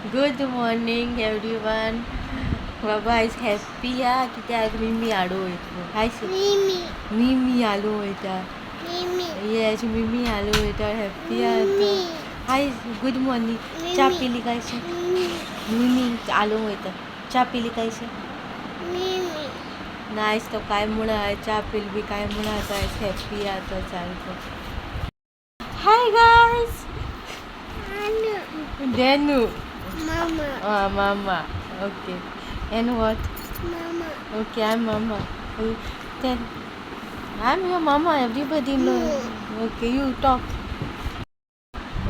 Good morning everyone. बाबा आयज happy आहा कित्याक आयज मिमी हाडूं वयतलो. हाय मिमी हाडूं वयता. येस मिमी हाडूं वयता. हॅप्पी आहा तो. Hi good morning. च्या पिली काय? मिमी हाडूंक वयता. च्या पिली काय? ना आयज तो काय म्हूण च्या पिली बी काय म्हूण आतां आयज हॅप्पी आहा तो सारको. Hi guys. Denu. Mama. Ah, mama. Okay. And what? Mama. Okay, I'm mama. Then I'm your mama. Everybody knows. Okay, you talk.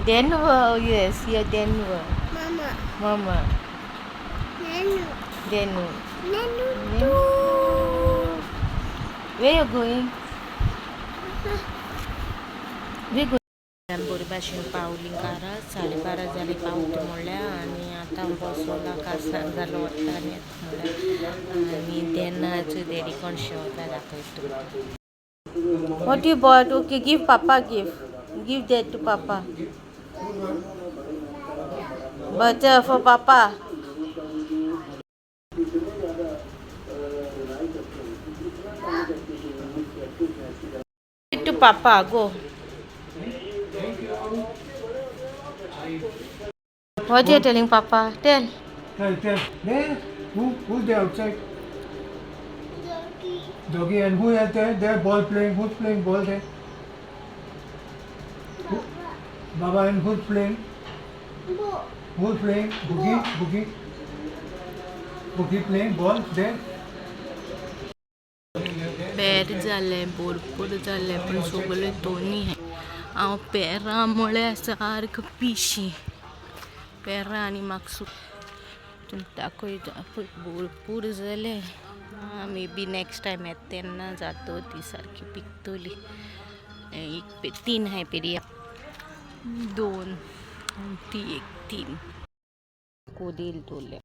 Denver. Yes, you're Denver. Mama. Mama. Nanu. Denu. Nanu. Nenu. Where you going? We go. बरे भाशेन पावली घरा. 12:30 जाली पावता म्हणल्यार आनी आतां बसोला कासार जालो वता आनी म्हणल्यार आनी तेन्नाच देडी कोण शेवता दाखयता तुमकां. What you bought? Okay, give papa gift. Give that to papa. Butter for papa. Give to papa, go. What you telling papa? Tell. Tell, tell. There, who's there outside? Doggy. Doggy, and who is there? There ball playing. Who's playing ball there? Baba. Baba, and who's playing? Bo. Who's playing? Boogie, Boogie. Boogie playing ball there. पेर जालें भरपूर जालें पूण सगळें दोनी हांव पेरां म्हळ्यार सारको पिशी. पेरां आनी म्हाका तुमकां दाखयता पळय भरपूर जालें. मे बी नॅक्स्ट टायम येता तेन्ना जातो ती सारकी पिकतली. एक तीन आहाय पेरी, दोन ती एक तीन कोदेल दवरल्या.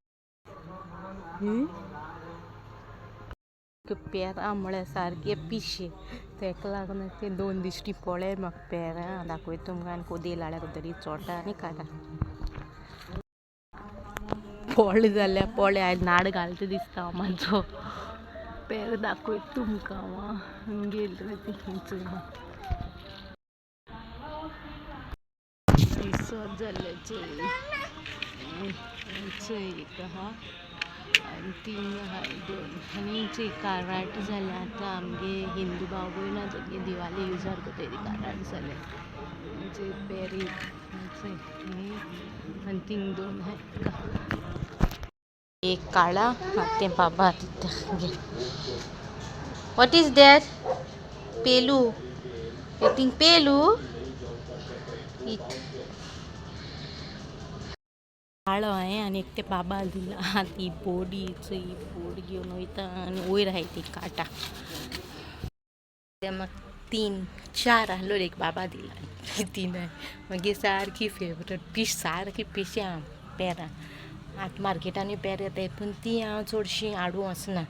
पेरां म्हळ्यार सारकें पिशें. तेका लागून ते दोन दिश्टी पळय म्हाका पेरां दाखयता तुमकां. आनी कोदेल हाडल्या तरी चोटा आनी काडा. पोळे जाल्यार पोळे आयज नाड घालता दिसता हांव म्हाजो. पेर दाखयता तुमकां हांव गेल रे ती. दिसत जाल्यार चोय चोय एक आहा आनी तीन आहा दोन आनी चोय काराट जाल्या. आतां आमगे हिंदू भाव भयणां तेगे दिवाली युजार कोताय ती काराट जाल्या. चोय पेरी चोय आनी थिंग दोन आहाय. एक काळा तें बाबा दिता. What is that? पेलू. You think पेलू? It. काळो हांवें आनी एक तें बाबा दिला. ती बोडी चोय बोड घेवन वयता आनी वयर आहाय ती काटा. ते म्हाका तीन चार आहलो एक बाबा दिला तीन आहाय. मागीर सारकी फेवरेट पीश सारकी पिशें हांव पेरां. आतां मार्केटांनी पेर येताय पूण ती हांव चडशीं हाडूंक वचना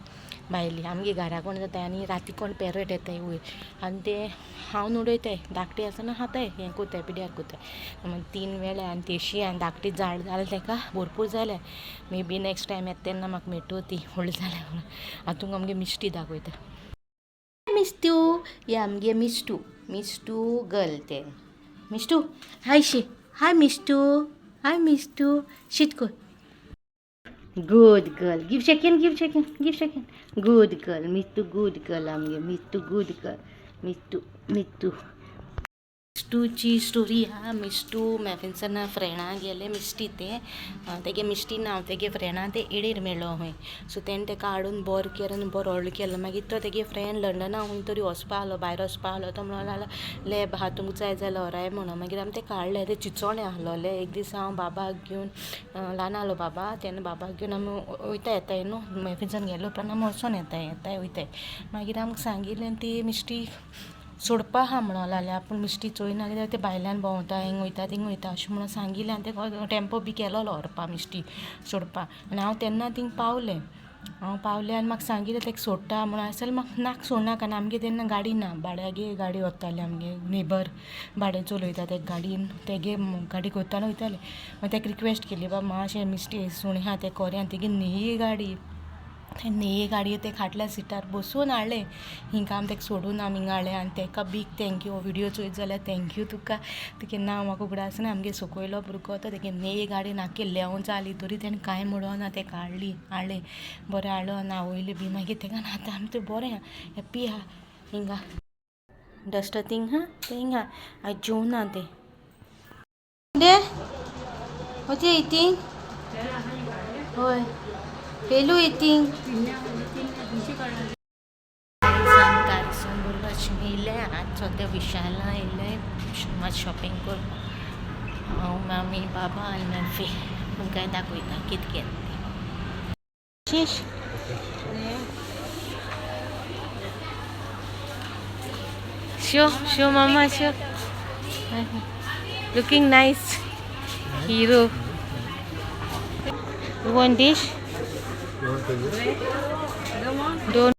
भायली. आमगे घरा कोण जाताय आनी राती कोण पेरट येताय वयर आनी ते खावन उडयताय. धाकटी आसतना खाताय हें कोताय पिड्यार कोताय. मागीर तीन वेळा आनी तेशी आनी धाकटी झाड जालें तेका भरपूर जालें. मे बी नॅक्स्ट टायम येता तेन्ना म्हाका मेळटली ती व्हडली जाल्या म्हणून. आतां तुमकां आमगे मिश्टी दाखयता. मिस्टू हे आमगे मिस्टू. मिस्टू गर्ल तें. मिस्टू हाय शी. हाय मिस्टू. हाय मिस्टू. शीत कर. Good girl. Give shake hand, give shake hand, give shake hand. Good girl. Mittu good girl आमगे. Mittu good girl. Mittu, Mittu. मिस्टूची story आहा. मिस्टू मॅफिन्सना फ्रेंडा गेले मिस्टी तें तेगे मिस्टी नांव तेगे फ्रेंडा तें एडीर मेळ्ळो खंय. सो तेणें तेका हाडून बरो केलो बरो व्हडलो केलो. मागीर तो तेगे फ्रेंड लंडना खंय तरी वचपा आहलो भायर वचपा आहलो. तो म्हणूंक लागलो लेब आहा तुमकां जाय जाल्यार व्हराय म्हणून. मागीर आमी तेका हाडलें. तें चिंचोणे आहलोलें. एक दीस हांव बाबाक घेवन ल्हान आहलो बाबा तेन्ना बाबाक घेवन आमी वयता येताय न्हू मॅफिन्सान गेले उपरांत आमी वचोन येताय येताय वयताय. मागीर आमकां सांगिल्लें ती मिस्टी सोडपा आहा म्हणूंक लागलें. आपूण मिस्टी चोयना कित्याक ते भायल्यान भोंवता हिंग वयता थिंग वयता अशें म्हणून सांगिल्लें. आनी ते टेम्पो बी केलोलो व्हरपा मिस्टी सोडपा. आनी हांव तेन्ना थिंग पावलें. हांव पावलें आनी म्हाका सांगिल्लें तेका सोडटा म्हणून आसलें म्हाका नाक सोडनाका आनी आमगे तेन्ना गाडी ना, भाड्यागे गाडी वताली आमगे नेबर भाडें चलयता तेका गाडयेन तेगे गाडी करताना वयताले. मागीर तेका रिक्वेस्ट केली, बाबा मातशें मिस्टेक सुणें आहा तें कोरें आनी तेगे न्ही गाडी, ते न्ही गाडये ते खाटल्या सिटार बसून हाडलें हिंगा आमी तेका सोडून आमी हिंगा हाडलें. आनी तेका बीग thank you, हो व्हिडियो चोयत जाल्यार thank you तुका, तुगे नांव म्हाका उगडास ना. आमगे सकयलो भुरगो तो तेगे न्ही गाडी नाके लेंव जाली तरी तेणें कांय म्हणो तेका हाडली, हाडलें बरें हाडलो आनी आवयलें बी. मागीर तेका आतां आमी तें बरें आहा, हॅप्पी आहा. हिंगा डस्टर थिंग आहा तें हिंगा आयज जेवना तें. What you eating? होय पेलू eating. गारसून बरोबर येयलें आतां सद्या विशाला येयलें मातशें शॉपिंग करपाक. हांव, मामी, बाबा आनी मॅफी. तुमकां दाखयता कितें घेतलें तें. शीश show show mama show, looking nice hero. You want dish? Don't.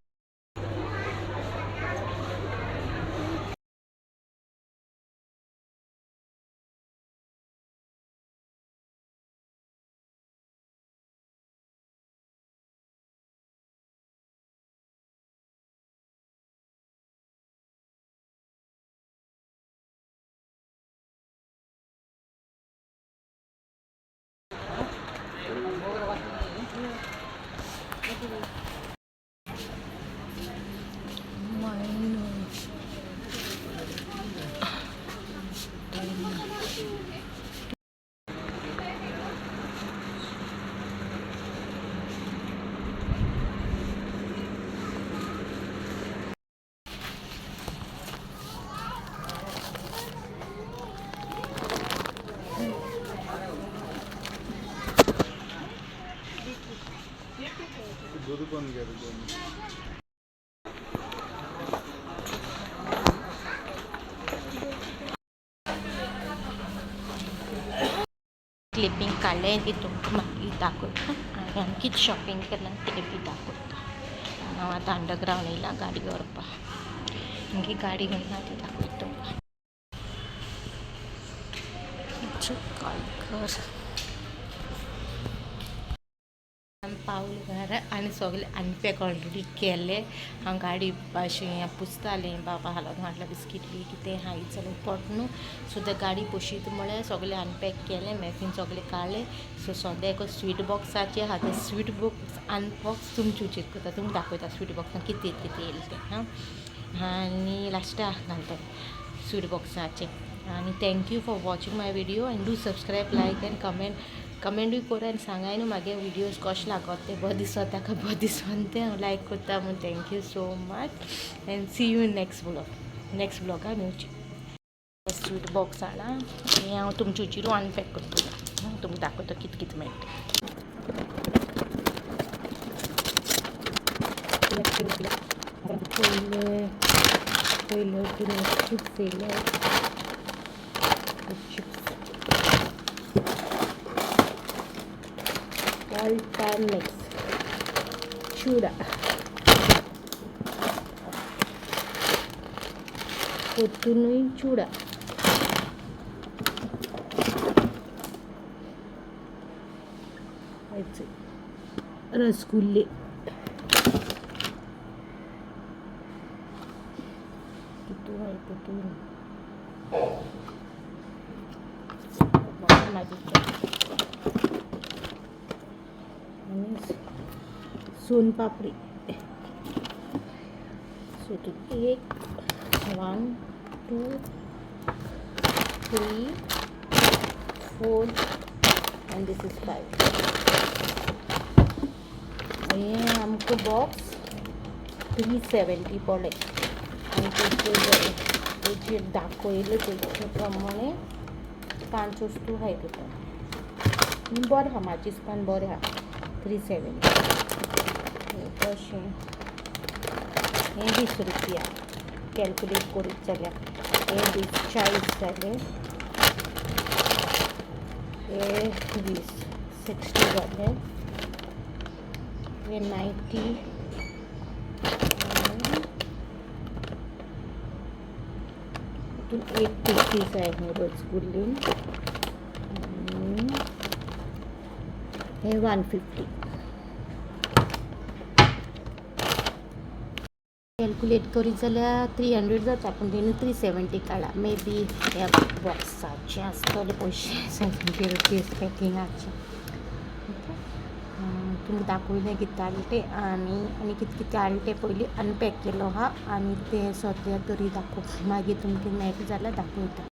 Clipping काडलें ती तुमकां मागीर दाखयता आनी आमी कितें शॉपिंग केलां तें बी दाखयता. हांव आतां अंडरग्रावंड येयलां गाडी व्हरपाक, मागीर गाडी घेवन ना ती दाखयता तुमकां. कर पावल घरा आनी सगळें अनपॅक ऑलरेडी केलें. हांव गाडी अशें पुसतालें, बाबा हालोवन हाडला बिस्कीट बी कितें आहा जाल्यार पोट न्हू. सो ते गाडी पोशीत म्हळ्यार सगळें अनपॅक केलें, मॅफीन सगळें काडलें. सो सद्या एक स्वीट बॉक्साचें आहा, तें स्वीट बॉक्स अनबॉक्स तुमचे उचेर करता, तुमकां दाखयता स्वीट बॉक्सान कितें कितें येयलें तें. हां आनी लास्टाक घालता स्वीट बॉक्साचें. आनी thank you for watching my video and do subscribe, like and comment. कमेंटूय करा आनी सांगाय न्हू म्हागे व्हिडियोज कशें लागत ते, बरें दिसता काय बरें दिसना तें हांव लायक करता म्हूण. Thank you so much and see you in next blog. Next ब्लॉगान येवची. स्वीट बॉक्स हाडला हें हांव तुमचे उचिरू अनपॅक करतलें, तुमकां दाखयता कितें कितें मेळटा. पयले पयले चिप्स येयले, chips all time mix chuda, पोत्तुनूय Chuda, रसगुल्ले, कितू आहे तितून आणि सोनपापडी. सो तूं 1 1 2 3 4 and this is 5. हें आमकां बॉक्स 370 पडलें आनी तेजेर दाखयलें तेजे प्रमाणे 5 वस्तू आहाय तितून. बरें आहा, म्हाजे हिसपान बरें आहा. 370 अशें हें 20 रुपया कॅल्कुलेट करीत जाल्यार हें 20 40 जालें, हे 20 60 जालें, हे 90. हितून 8 पीसीस आहे हे रसगुल्ले आणि हे 150. कॅल्क्युलेट करीत जाल्यार 300 जाता, पूण तेणी 370 काडला. मे बी ह्या बॉक्साचे आसतले पयशे, 70 रुपीज पॅकिंगाचे. ओके, तुमकां दाखयलें कितें हाडलें तें आनी आनी कितें कितें हाडलें तें. पयलीं अनपॅक केलो आहा आनी तें सद्या तरी दाखोव, मागीर तुमकां मेळटा जाल्यार दाखयता.